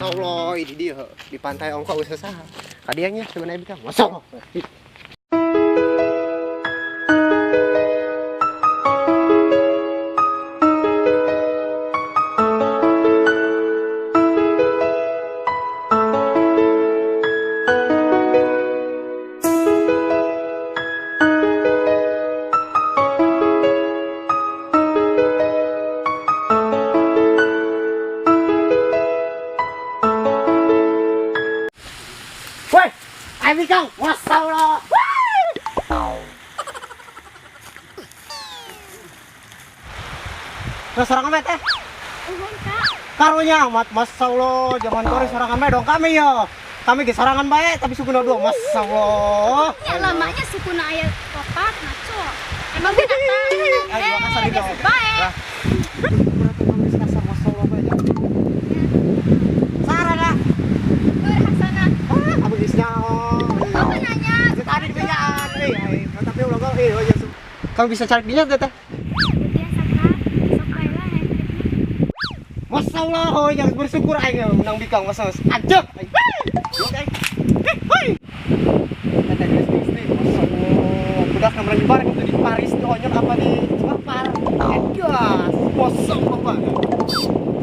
Allah, ini dia di pantai ongkok geus saha. Kadiangnya sebenarnya bikang. Masya Allah. Woi, ayo bikang. Masya Allah. Terus sorangan bae teh. Uhun, Kak. Karunya amat, Masya Allah, zaman kore sorangan bae dong kami yo. Kami ge sorangan bae tapi sukuna dua, Masya Allah. Ya lamanya sukuna aya opat ngaco. Emang gue datang. Ayo, kasar Eh, dong. geus bae. Lah. Berarti kami kasar, Masya Allah bae. Sarah dah. Nur Hasanah. Ah, kamu geus nyaho. Apa nanya? Tadi di bejaan, euy, tapi ulah gua euy, oh, kamu bisa cari dia teh. Biasa, Kak. Sok bae lah yang tripnya. Masya Allah, oh, yang bersyukur aing menang bikang, Masya Allah. Anjek. Hei. Teteh geus geus nih, Masya Allah. Budak nomor nyebar gitu di Paris, di Onyon apa di Cimapar. Edas, Masya Allah banget.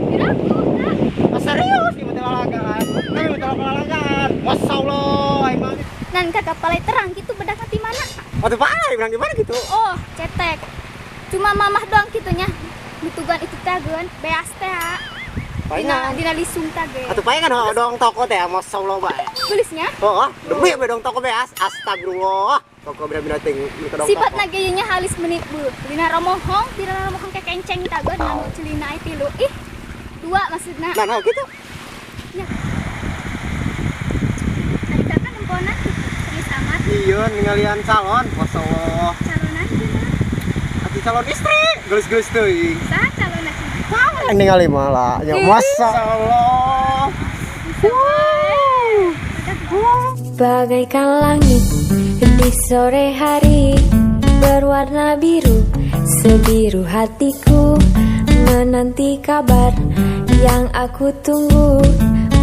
Kira aku, Kak. Mas serius, ieu teh lalagaan. Tapi teh lalagaan. Masya Allah, aing mah. Nan kakak palai terang gitu bedak di mana? Waktu palai bilang gimana gitu? Oh, cetek. Cuma mamah doang gitunya. Ditugan itu teh geun, beas teh. Ha. Dina Palingan. dina lisung teh ge. Atuh palingan oh, dong toko teh, Masya Allah bae. Tulisnya Oh, demi we dong toko beas. Astagfirullah. Toko beda-beda ting ke dong sifat toko. nage nya halis menit bu. Dina romohong kekenceng teh geun anu celina ai tilu. Ih. Dua maksudna. Nah, nah gitu. Ya. Ari kakak nemponan gitu. Serius amat Iya, ninggalian calon, Masya Allah. calonan gimana? Atuh calon istri, geus-geus teuing. Saha calonna cenah? Yang ningali malah, ya Masya Allah. Bagaikan langit di sore hari berwarna biru, sebiru hatiku menanti kabar yang aku tunggu,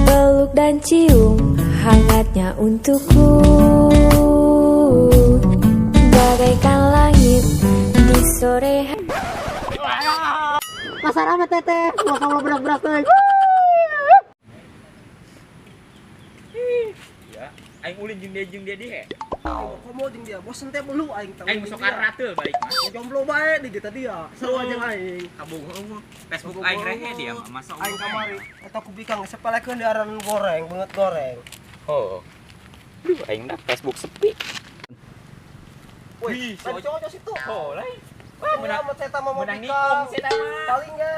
peluk dan cium hangatnya untukku. Bagaikan langit di sore hari. Pasar apa teteh? Masya Allah beras-beras teuing. Ya, aing ulin jeung dia dihe. Komo jeung dia, bosen teh belu aing teh. Aing masuk karatul balik mah. Jomblo bae di kita dia. Seru aja aing. Kabung eueuh. Facebook aing rehe dia mah masa Aing kamari eta ku bikang sepelekeun di aran goreng, beungeut goreng. Oh. Duh, aing dah Facebook sepi. Wih, si lain cowok situ. Oh, lain. Wah, menang amat saya mah mau menang bikang. nikung si eta mah. Paling ge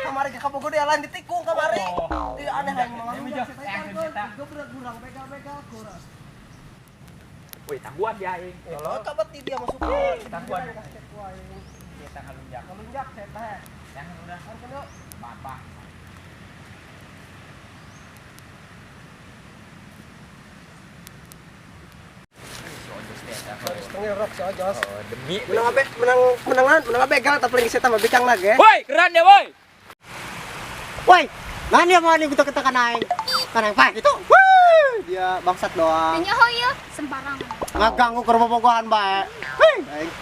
kamari ke kabogo dia lain ditikung kamari. Oh. Ih, aneh aing mah. Iya, iya. Gebrak gurang begal-begal kuras. Wih, tangguhan dia aing. Kalau kabat di dia masuk. Tangguhan. Aing. Eta ngalunjak. Ngalunjak saya teh. Jangan udah Kan kena bapak. setengah rok si Ojos. Oh, demi. Menang abe, menang menangan, menang begal tapi lagi saya tambah bikang lagi. Woi, keren ya, woi. Woi, nah dia mau nih kita kan aing. Kan aing pak gitu. Wih, dia bangsat doang. Nya hoyeuh sembarang. Ngaganggu ke rumah bogohan bae. Wih, aing.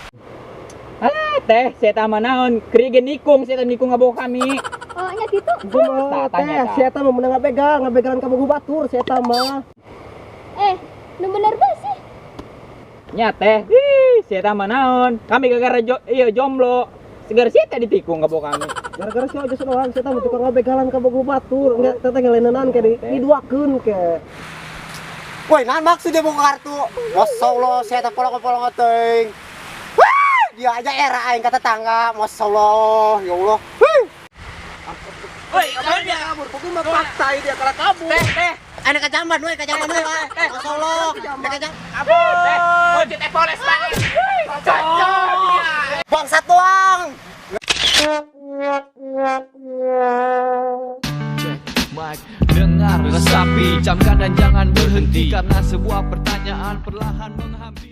Alah, teh, saya mah naon? Krigen nikung, saya nikung ngabawa kami. Oh, nya gitu. Kumaha Tah, tanya, teh, tah. si eta mah menang ngabegal, ngabegalan ka bogo batur si eta mah. Eh, nu bener bae sih. Nya teh, ih, saya mah naon? Kami gara-gara iya jomblo. Segar si teh ditikung ngabawa kami. Gara-gara si Ojos doang, si eta mah tukang ngabegalan ka bogo batur, enggak teteh ngelenenan ke diduakeun ke. Woi, nah maksudnya mau kartu. Masya Allah, saya tak polong-polong teuing. Wih, dia aja era aing kata tetangga. Masya Allah, ya Allah. Wih. Woi, keren dia. Kabur, pokoknya mah fakta dia kalah kabur. Teh, teh. Ada kecaman, woi, kecaman, woi. Masya Allah. Ada kecam. Kabur. Teh, oh, teh poles banget. Cocok dia. Bangsat doang. Cek mic, dengar, resapi, camkan dan jangan berhenti karena sebuah pertanyaan perlahan menghampiri.